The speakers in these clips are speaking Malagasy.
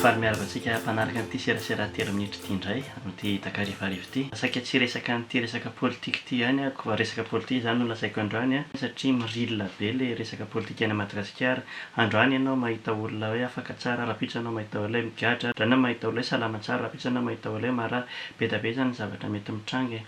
Faly miarahaba antsika mpanaraka an'ity serasera telo minitra ity indray amin'ity takarivariva ity. Saika tsy hiresaka an'ity resaka politika ity ihany aho fa resaka politika izany no lazaiko androany satria mi-reel be ilay resaka politika any Madagasikara. Androany ianao mahita olona hoe afaka tsara, rahampitso ianao mahita olona hoe migadra, androany ianao mahita olona hoe salama tsara, rahampitso ianao mahita olona hoe marary. Be dia be izany ny zavatra mety mitranga e!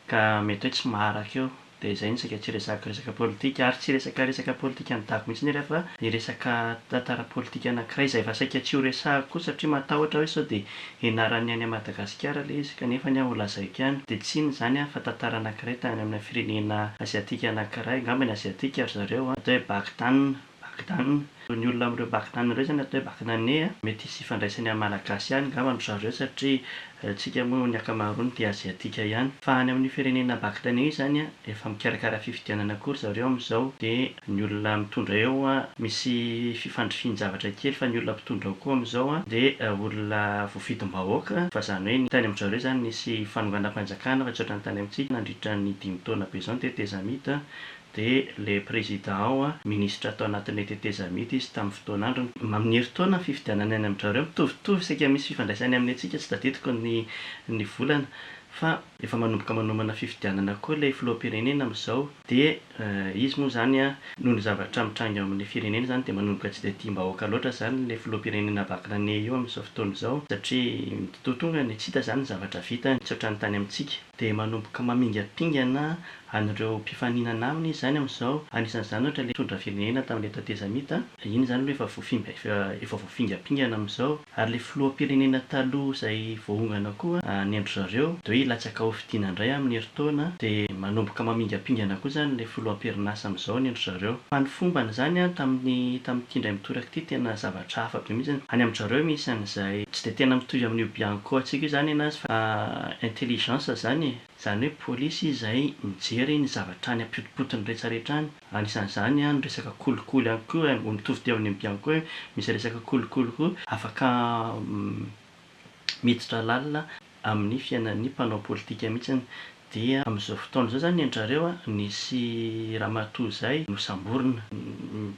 Ka mety hoe tsy maharaka eo. Dia izay no saika tsy hiresahako resaka politika, ary tsy hiresaka resaka politika any Dago mihitsy anefa fa hiresaka tantara politika anankiray izay efa saika tsy horesahako koa satria matahotra hoe sao dia hianaran'ny any Madagasikara ilay izy kanefa anie holazaiko ihany. Dia tsy inona izany fa tantara anankiray tany amina firenena aziatika anankiray, angamba ny aziatika ry zareo an, atao hoe Bagdan, Bagdan. Ny olona amin'ireo Bagdan ireo izany atao hoe Bagdaney an, mety hisy ifandraisany amin'ny Malagasy ihany angamba ry zareo satria Tsika moa ny ankamaroany dia aziatika ihany. Fa any amin'io firenena Bagdaney io izany efa mikarakara fifidianana koa ry zareo amin'izao dia ny olona mitondra eo misy fifandrifian-javatra kely fa ny olona mpitondra ao koa amin'izao dia olona voafidim-bahoaka fa izany hoe ny tany amin-dry zareo izany nisy fanonganam-panjakana fa tsy ohatran'ny tany amintsika nandritra ny dimy taona be izao ny tetezamita Dia le président ao an, ministra tao anatin'ilay tetezamita izy tamin'ny fotoan'androny. Amin'ny herintaona ny fifidianana any amin-dRareo, mitovitovy saika misy fifandraisany amin'ny antsika, tsy tadidiko ny ny volana, fa efa manomboka manomana fifidianana koa ilay filoham-pirenena amin'izao, dia izy moa izany an, noho ny zavatra mitranga eo amin'ny firenena izany dia manomboka tsy dia tiam-bahoaka loatra izany ilay filoham-pirenena Bakrane io amin'izao fotoana izao, satria mitotonga ny tsy hita izany ny zavatra vitany, tsy ohatran'ny tany amintsika. Dia manomboka mamingampingana an'ireo mpifaninana aminy izy izany amin'izao, anisan'izany ohatra ilay mpitondra firenena tamin'ilay tetezamita, iny izany aloha efa voafimba efa voafingampingana amin'izao, ary ilay filoham-pirenena taloha izay voaongana koa ny an-dry zareo dia hoe hilatsaka hofidiana indray amin'ny herintaona, dia manomboka mamingampingana koa izany ilay filoha am-perinasa amin'izao ny an-dry zareo. Fa ny fombany izany an, tamin'ny tamin'ity indray mitoraka ity tena zavatra hafa be mihitsy, any amin-dry zareo misy an'izay tsy dia tena mitovy amin'io Bianco antsika io izany nenazy fa intelligence izany e! Izany hoe polisy izay mijery ny zavatra any am-potipotiny rehetrarehetra any. Anisan'izany ny resaka kolikoly ihany koa, mitovy teo amin'ny Bianco hoe misy resaka kolikoly koa afaka miditra lalina amin'ny fiainan'ny mpanao politika mihitsy. Dia amin'izao fotoana izao izany an-dry zareo nisy ramatoa izay nosamborina.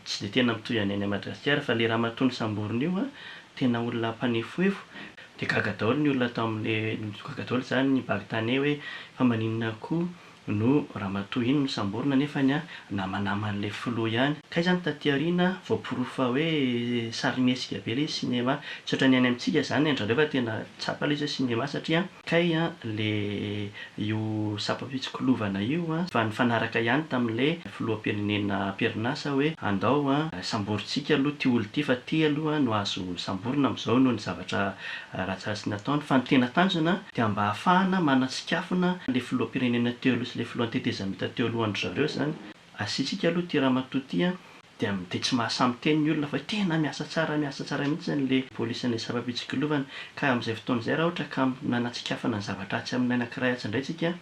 Tsy dia tena mitohy any any Madagasikara fa ilay ramatoa nosamborina io tena olona mpanefoefo. Dia gaga daholo ny olona tao amin'ilay, gaga daholo izany ny Bagtaney hoe fa maninona koa no ramatoa iny no samborina nefany an namanaman'ilay filoha ihany. Kay zany taty aoriana voaporofo fa hoe sarimihetsika be ilay izy cinéma. Tsy ohatran'ny any amintsika zany an-dry zareo fa tena tsapa ilay izy hoe cinéma satria kay an le io sampam-pitsikilovana io an fa nifanaraka ihany tamin'ilay filoham-pirenena am-perinasa hoe andao an samborintsika aloha ity olona ity fa ity aloha no azo samborina amin'izao noho ny zavatra ratsiratsy nataony fa ny tena tanjona dia mba hahafahana manatsikafona ilay filoham-pirenena teo aloha sy ilay filohan'ny tetezamita teo aloha an-dry zareo izany. Asiantsika aloha ity ramatoa ity an, dia dia tsy mahasahy miteny ny olona fa hoe tena miasa tsara miasa tsara mihitsy izany ilay polisin'ilay sampam-pitsikilovana. Ka amin'izay fotoana izay raha ohatra ka nanatsikafona ny zavatra atsy amin'ny anankiray atsy indray tsika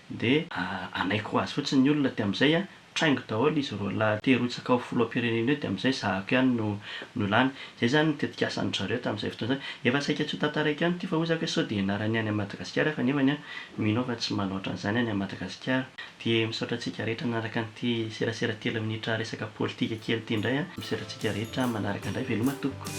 dia hanaiky ho azy fotsiny ny olona dia amin'izay an, Traingo daholo izy roalahy te hirotsaka ho filoham-pirenena eo dia amin'izay zahako ihany no no lany. Izay izany ny tetik'asan-dry zareo tamin'izay fotoana izay. Efa saika tsy ho tantaraiko ihany ity fa hoy zako hoe sao dia ianaran'ny any Madagasikara fa nefany an mino aho fa tsy manao ohatran'izany any Madagasikara. Dia misaotra antsika rehetra nanaraka an'ity serasera telo minitra resaka politika kely ity indray an. Misaotra antsika rehetra manaraka indray. Veloma tompoko.